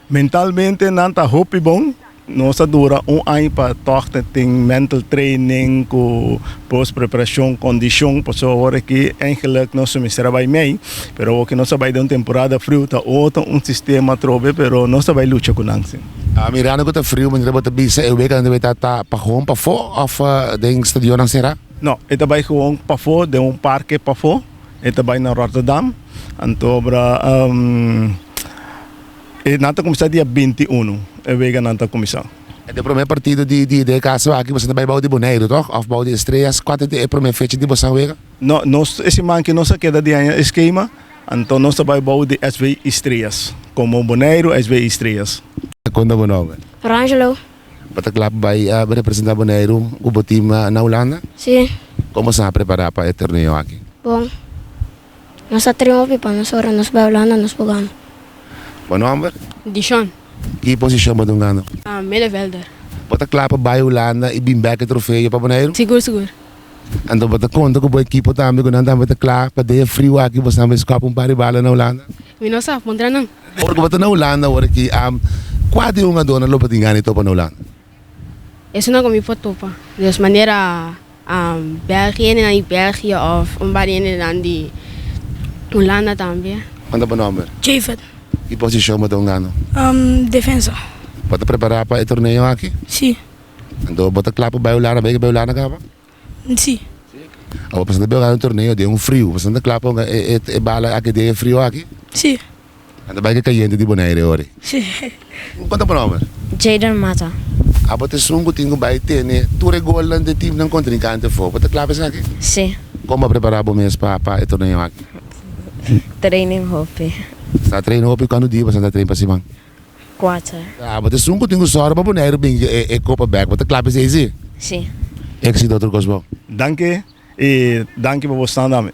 Mentalmente nan ta hopi bon. Nos a dura un aña pa tòg ta tin mental training ku post preparashon, kondishon, pasobra awor aki eigenlijk nos mester a bai mei, pero awor ku nos a bai den un temporada friu ta otro un sistema atrobe, pero nos ta bai lucha ku nan si. Mirando ku ta friu manera bo ta bisa e weganan debe ta ta pa gewoon pafó òf den stadionnan será? No, e ta bai gewoon pafó den un parke pafó, e ta bai na Rotterdam, anto obra. E nan ta kuminsá dia 21, e weganan ta kuminsá. E ta e promé partido di di e kaso aki boso ta bai bou di Boneiru tòg? Òf bou di Estrellas? Kua ta e promé fecha di boso wega? No, nos e siman aki nos a keda di haña e skema, anto nos ta bai bou di SV Estrellas, komo Boneiru SV Estrellas. Kon ta bo nòmber? Rangelo. Bo ta kla pa bai representá Boneiru ku bo tim na Hulanda? Sí. Kon boso a prepará pa e torneo aki? Bon. Nos a train hopi pa nos ora nos bai Hulanda nos por gana. Bo nomber? Dishon. Ki posishon bo ta hungando? Middenvelder. Bo ta kla pa bai Hulanda i bin bek e trofeo pa Boneiru? Sigur sigur. Anto bo ta konta ku bo ekipo tambe ku nan tambe ta kla pa den e friu aki bo tambe skòp un par di bala na Hulanda? Mi no sa, puntra nan. Ora ku bo ta na Hulanda awor aki, kua di hungadónan lo bo tin gana di topa na Hulanda? Esunnan ku mi por topa. Dus manera België, hendenan di België of un par di hendenan di Hulanda tambe. Kon ta bo nomber? Jafet. Ki posishon bo ta hungando? Defensa. Bo ta prepará pa e torneo aki? Si. Anto bo ta kla pa bai Hulanda, bai bai Hulanda kaba? Si. Awor pasobra ta bai hunga un torneo den un friu, bo ta kla pa hunga e bala aki den e friu aki? Si. Nan ta bai ke kayente di Bonaire ori. Si. Kon ta bo nomber? Jayden Mata. Abo ta esun ku tin ku bai tene tur e golnan di e timnan kontrinkante afó. Bo ta kla pa esaki? Si. Kon bo a prepará bo mes pa pa e torneo aki? Training hopi. Sa train hopi? Kuantu dia bo sa ta train pa siman? Kuater. Abo ta esun ku tin ku sòru pa Bonaire bin e e kopa bèk. Bo ta kla pa esei si? Si. Éksito tur kos bon. Danki i danki pa bo stan tambe.